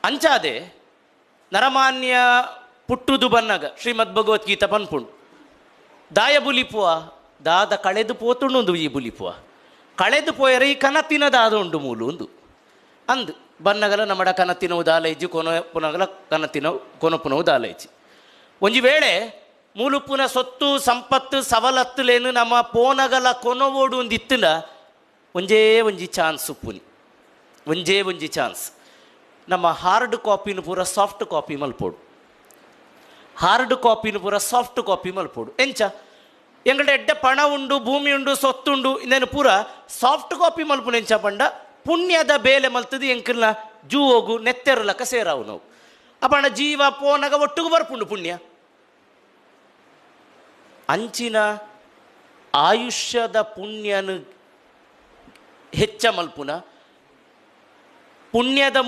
ಅಂಚಾದೆ ನರಮಾನ್ಯ ಪುಟ್ಟುದು ಬನ್ನಗ ಶ್ರೀಮದ್ ಭಗವದ್ಗೀತಾ ಪನ್ಪುಂಡು, ದಾಯ ಬುಲಿಪುವ ದಾದ ಕಳೆದು ಪೋತುಂಡು ಈ ಬುಲಿಪುವ, ಕಳೆದು ಪೋಯರೆ ಈ ಕನತಿನ ದಾದ ಉಂಡು ಮೂಲು ಉಂದು ಅಂದ್ ಬನ್ನಗಲ ನಮ್ಮಡ ಕನತಿನವು ದಾಲ ಇಜ್ಜಿ, ಕೊನಪುನಗಲ ಕನತಿನವು ಕೊನಪುನವು ದಾಲ ಇಜ್ಜಿ. ಒಂಜಿ ವೇಳೆ ಮೂಲುಪುನ ಸೊತ್ತು ಸಂಪತ್ತು ಸವಲತ್ತುಲೇನು ನಮ್ಮ ಪೋನಗಲ ಕೊನವೋಡು ಒಂದಿತ್ತಿನ ಒಂಜೇ ಒಂಜಿ ಚಾನ್ಸ್ ಉಪ್ಪುನಿ, ಒಂಜೇ ಒಂಜಿ ಚಾನ್ಸ್. ನಮ್ಮ ಹಾರ್ಡ್ ಕಾಪಿನ ಪೂರ ಸಾಫ್ಟ್ ಕಾಪಿ ಮಲ್ಪೋಡು, ಹಾರ್ಡ್ ಕಾಪಿನ ಪೂರ ಸಾಫ್ಟ್ ಕಾಪಿ ಮಲ್ಪೋಡು. ಎಂಚ ಎಂಗಡ ಎಡ್ಡೆ ಪಣ ಉಂಡು, ಭೂಮಿ ಉಂಡು, ಸೊತ್ತುಂಡು, ಇಂದೆನ್ ಪೂರ ಸಾಫ್ಟ್ ಕಾಪಿ ಮಲ್ಪುನ ಎಂಚ ಪಂಡ ಪುಣ್ಯದ ಬೇಲೆ ಮಲ್ತದು ಎಂಕಲ್ನ ಜೂವೋಗು ನೆತ್ತೆರ್ಲಕ ಸೇರಾವು ನಾವು. ಅಪಂಡ ಜೀವ ಪೋನಗ ಒಟ್ಟುಗು ಬರ್ಪುಂಡು ಪುಣ್ಯ. ಅಂಚಿನ ಆಯುಷ್ಯದ ಪುಣ್ಯನು ಹೆಚ್ಚ ಮಲ್ಪುನ ಪುಣ್ಯದ